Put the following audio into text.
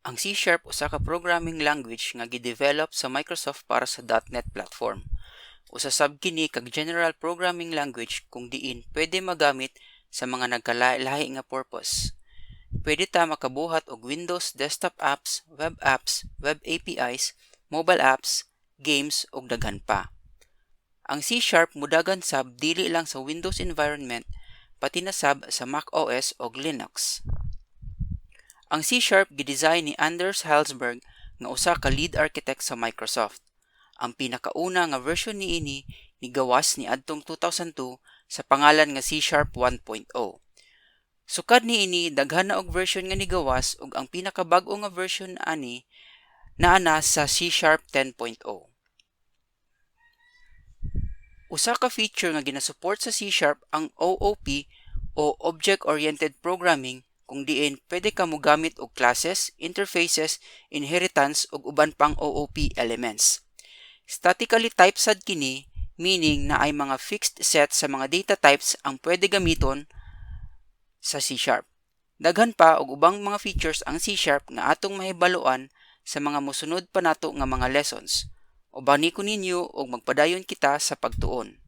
Ang C# usa ka programming language nga gi-develop sa Microsoft para sa .NET platform. Usa sab kini ka general programming language kung diin pwede magamit sa mga nagkalahi-lahi nga purpose. Pwede ta makabuhat og Windows desktop apps, web apps, web APIs, mobile apps, games ug daghan pa. Ang C# modagan sab dili lang sa Windows environment, pati na sab sa Mac OS ug Linux. Ang C# gi-design ni Anders Hejlsberg nga usa ka lead architect sa Microsoft. Ang pinakauna nga version niini nigawas niadtong 2002 sa pangalan nga C# 1.0. Sukad niini, daghan na og version nga nigawas ug ang pinakabag-o nga version ani naa na sa C# 10.0. Usa ka feature nga gina-support sa C# ang OOP o Object Oriented Programming, kung diin pwede ka mogamit og classes, interfaces, inheritance ug uban pang OOP elements. Statically typed sad kini, meaning naay mga fixed set sa mga data types ang pwede gamiton sa C#. Daghan pa og ubang mga features ang C# nga atong mahibaloan sa mga mosunod pa nato nga mga lessons. Ubani ko ninyo ug magpadayon kita sa pagtuon.